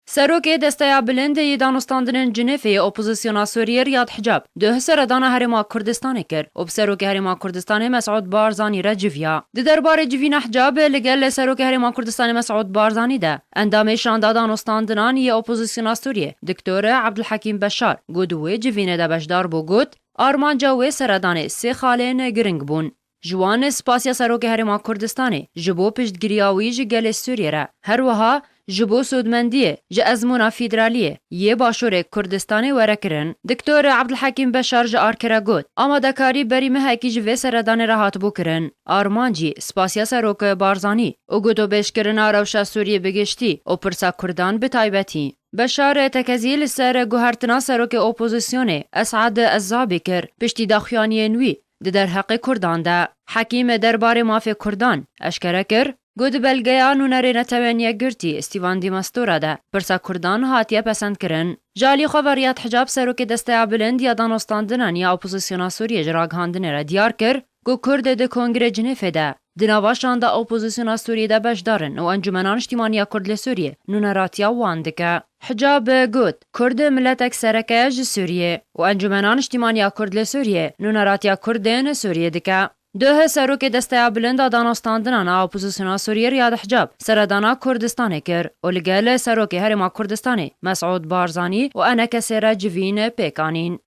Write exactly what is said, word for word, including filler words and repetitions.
Serokê Desteya Bilind yê Danûstandinên Cinêfê yê Opozisyona Sûriyê Riyad Hicab duh seredana Herêma Kurdistanê kir û bi Serokê Herêma Kurdistanê Mesûd Barzanî re civiya. Di derbarê civîna Hicab li gel Serokê Herêma Kurdistanê Mesûd Barzanî de endamê Şanda Danûstandinan yê Opozisyona Sûriyê Doktor Abdulhekîm Beşar ku di wê civînê de beşdar bû got, armanca wê seredanê sê xalên giring bûn. Ji wan spasiya Serokê Herêma Kurdistanê ji bo piştgiriya wî ji gelê Sûriyê re, her wiha ji bo sûdmendiyê ji ezmûna fîderaliyê yê Başûrê Kurdistanê were kirin. Doktor Abdulhekîm Beşar ji Arke re got, amadekarî berî mehekî ji vê seredanê re hatibû kirin. Armanc jî spasiya Serok Barzanî û gotûbêjkirina rewşa Sûriyê bi giştî û pirsa Kurdan bi taybetî. Beşar tekezî li ser guhertina serokê opozisyonê Esad Ezzabî kir, piştî daxuyaniyên wî di derheqê Kurdan de. Hekîm derbarê mafê Kurdan eşkere kir ku di belgeya nûnerê Netewên Yekgirtî Stîvan de Mistura de pirsa Kurdan hatiye pesendkirin. Ji alî xwe ve Riyad Hicab, serokê Desteya Bilind ya Danûstandinan ya Opozisyona Sûriyê ji ragihandinê re diyar kir ku Kurd di Kongrê Cinêfê de di nava şanda opozisyona Sûriyê de beşdar in û Encûmena Niştîmanî ya Kurd li Sûriyê nûneratiya wan dike. Hicab got, Kurd miletek sereke ye ji Sûriyê û Encûmena Niştîmanî ya Kurd li Sûriyê nûneratiya Kurdên Sûriyê dike. Duh serokê Desteya Bilind a Danûstandinan a Opozisyona Sûriyê Riyad Hicab seredana Kurdistanê kir û li gel serokê Herêma Kurdistanê Mesûd Barzanî û enekesê re civîn pêk anîn.